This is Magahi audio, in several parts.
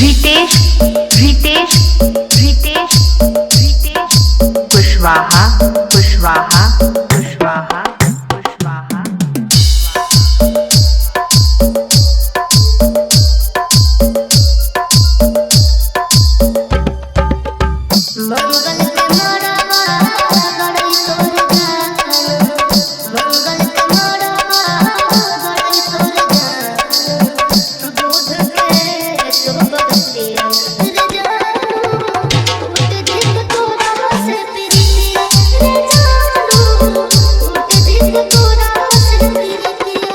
Ritesh Ritesh Ritesh Ritesh Kushwaha Kushwaha Kushwaha Kushwaha. मंगल के मोरवा गड़ई तोर जान, मंगल के मोरवा गड़ई तोर जान, दूध के चुपतिया रे जानू, उठ जित तोरा से प्रीतिया रे जानू, उठ जित तोरा से प्रीतिया।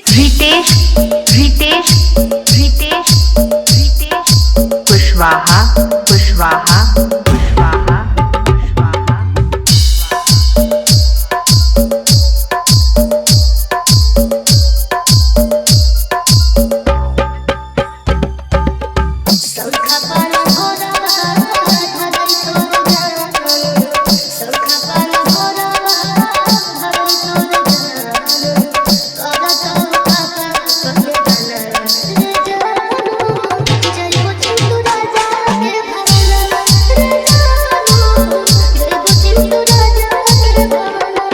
Ritesh Ritesh Ritesh Ritesh Kushwaha Kushwaha Kushwaha Kushwaha. सौखा पाला भोरवा धरई तोर जान, सौखा पाला भोरवा धरई तोर जान, करत पापा कहे गाना रे जानू, जइबो चिंटू राजा के भवना रे जानू, जइबो चिंटू राजा के भवना।